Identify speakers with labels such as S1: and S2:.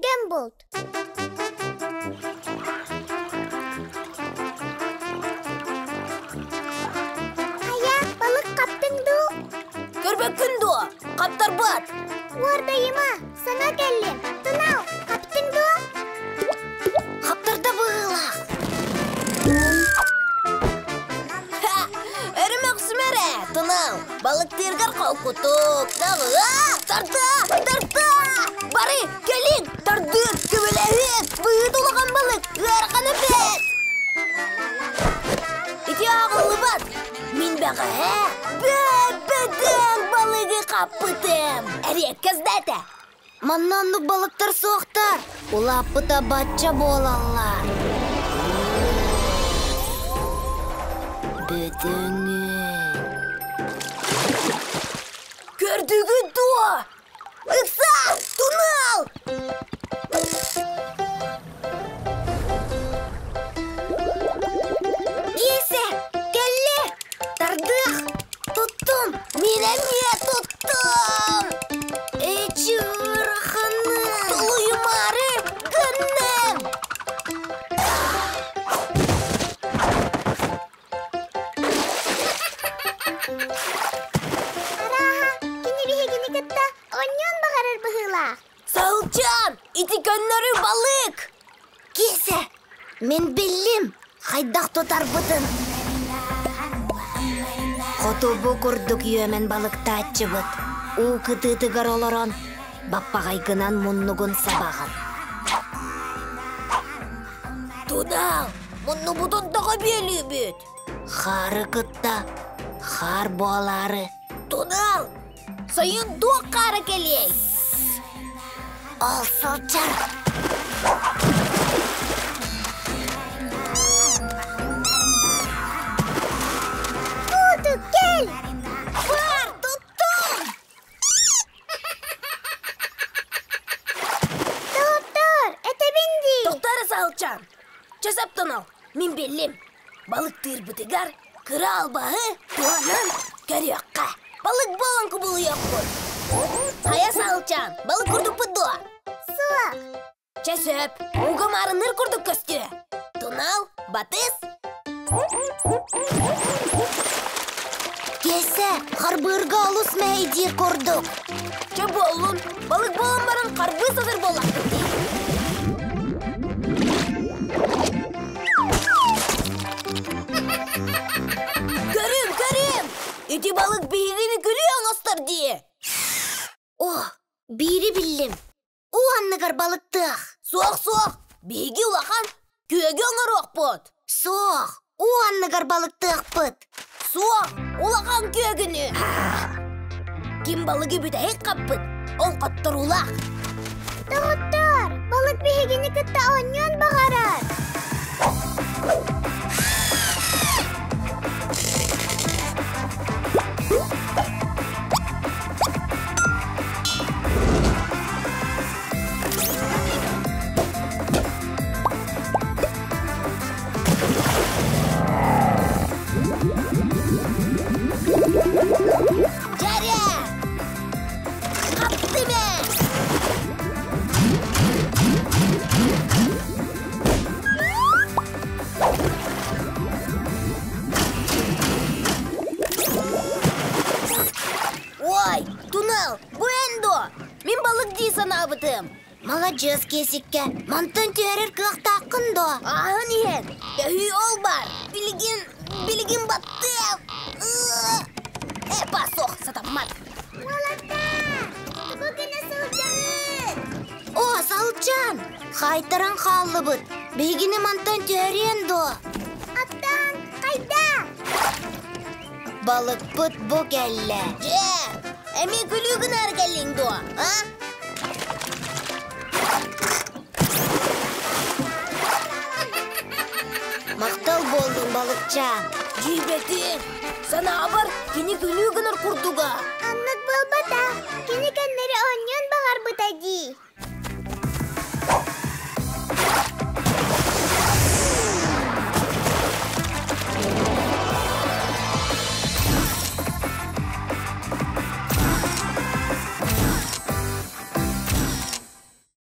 S1: Түргэн булт. Хайа, балык хаптыҥ дуу?
S2: Көрбөккүн дуо? Хаптарбат!
S1: Уордайыма, саҥа кэллим. Тунал, хаптыҥ дуо?
S2: Хаптарда быһыылаах. Ха! Өрү мөхсүмэ эрэ, Тунал. Балыктыыргар холкутук, даҕыа! Тарда! Тарда! Бары, кэлиҥ! Тардыыр, көмөлөһүөм! Быһыыт улахан балык, ыарахан эбээт! Ити ааҕыллыбат! Мин бэҕэһээ бөп-бөдөҥ балыгы хаппытым! Эриэккэс да этэ!
S3: Манна оннук балыктар суохтар. Улааппыта бачча буолаллар. Бөдөҥүн.
S2: Көрдүгүт дуо? Ыкса! Тунал!
S3: Киэсэ, кэллэ! Тардыах! Туттум!
S2: Мин эмиэ туттум!
S3: Эчи ыараханы!
S2: Тулуйумаары гынным!
S1: Арааһа, кини биһигини кытта оонньуон баҕарар быһыылаах.
S2: Саһылчаан, ити көннөрү балык!
S3: Киэсэ, мин биллим, хайдах тутарбытын. Хоту бу курдук үөмэн балыктааччыбыт. Уу кытыытыгар олорон, баппаҕайгынан муннугун сабаҕын.
S2: Тунал, муннубутун тоҕо бүөлүүбүт?
S3: Хаары кытта хаар буолаары.
S2: Тунал, сайын туох хаара кэлиэй?
S3: Ол сылдьар.
S1: Тууту кэл!
S2: Бар, туттум!
S1: Доктор, этэбин дии!
S2: Доктор Саалчан, часаптан ал, мин биллим. Балыктыырбытыгар кыра албаһы туһанан көрүөххэ. Балык буолан кубулуйуохпут. Хайа Саалчан, балык курдукпут дуо?
S1: Суох.
S2: Чэ сөп, ууга маарынныр курдук көстүө. Тунал, батыс.
S3: Киэсэ, харбыырга олус мэһэйдиир курдук.
S2: Чэ буоллун, балык буолан баран харбыы сатар буоллахпыт дии. Көрүм, көрүм! Ити балык биһигини күлүү оҥостор дии.
S3: О, биири биллим. Уу анныгар балыктыах.
S2: Суох, суох, биһиги улахан күөгү оҥоруохпут.
S3: Суох, уу анныгар балыктыахпыт.
S2: Суох, улахан күөгүнү. Ким балыгы бүтэһик хаппыт, ол хотторуулаах.
S1: Доҕоттоор, балык биһигини кытта оонньуон баҕарар.
S2: Дьэрэ! Хаптым ээ! Ой, тунал, бу эн дуо? Мин балык дии санаабытым.
S3: Маладьыас Киэсиккэ, мантан түһэрэр кыахтааххын дуо?
S2: Ааһан иһэн, төһүү ол бар. Билигин, билигин баттыам. Эпа суох сатаммат.
S1: Уолаттар, тугу гына сылдьаҕыт?
S3: О, Салчан, хайтаран хааллыбыт. Биһигини мантан түһэриэн дуо?
S1: Аттаан, хайда?
S3: Балыкпыт бу кэллэ.
S2: Дьэ, эмиэ күлүү гынаар кэллиҥ дуо, а?
S3: Махтал буоллун, балыкчаан.
S2: Дьиибэтин, санаабар кини күлүү гынар курдуга.
S1: Аннык буолбатах, кини кэннэри оонньуон баҕарбыта дии.